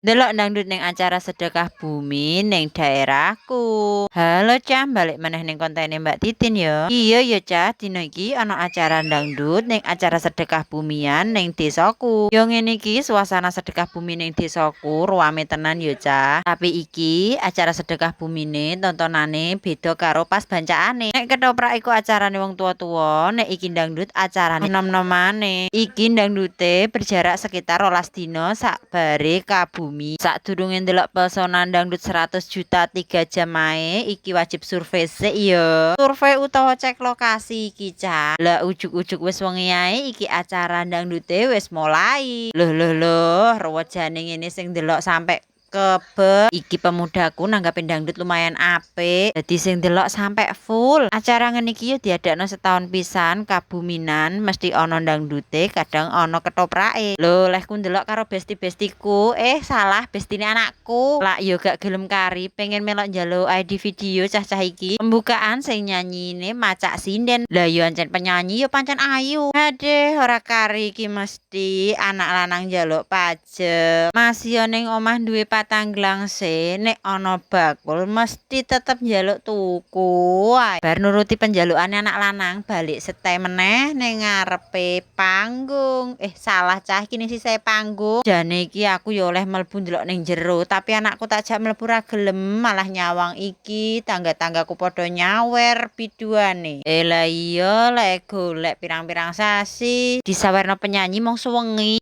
Ndelok dangdut ning acara sedekah bumi ning daerahku. Halo, Cah, balik meneh ning kontene Mbak Titin ya. Iya ya, Cah, dina iki ana acara dangdut ning acara sedekah bumian ning desaku. Yo ngene iki suasana sedekah bumi ning desaku, ruame tenan yo, Cah. Tapi iki acara sedekah bumine tontonane beda karo pas bancakane. Nek ketoprak iku acarane wong tua-tua, nek iki dangdut acarane nom-nomane. Iki dangdute berjarak sekitar 12 dina sakbare kabumi. Sadurunge ndelok pesona dangdut 100 juta 3 jam ae, iki wajib survei sik ya. Survei utawa cek lokasi iki, Cah. Lah, ujug-ujug wis wengi ae iki acara dangdute wis mulai. Loh loh loh, ruwejane ngene sing ndelok sampe kebek. Iki pemudaku nanggapi dangdut lumayan apik. Dadi sing ndelok sampe full. Acara ngene iki yo diadakno setahun pisan, kabuminan mesti ana dangdute, kadang ana ketoprake. Lho, lehku ndelok karo besti-bestiku, eh salah, bestine anakku. Lak yo gak gelem kari, pengen melok njaluk ID video cah-cah iki. Pembukaan sing nyanyine macak sinden. Lah yo ancen penyanyi yo pancen ayu. Hadeh, ora kari iki mesti anak lanang njaluk pajek. Masih yo ning omah duwe patang glangse, nek ana bakul mesti tetep njaluk tuku ae. Bar nuruti penjalukane anak lanang, balik stay meneh ning ngarepe panggung. Eh salah, Cah, iki ning sisih panggung. Jane iki aku yo oleh mlebu ndelok ning jero, tapi anakku tak jak mlebu ra gelem, malah nyawang iki tangga-tanggaku padha nyawer biduane. Eh lah iya, lek golek pirang-pirang sasi disawerno penyanyi mung suwengi.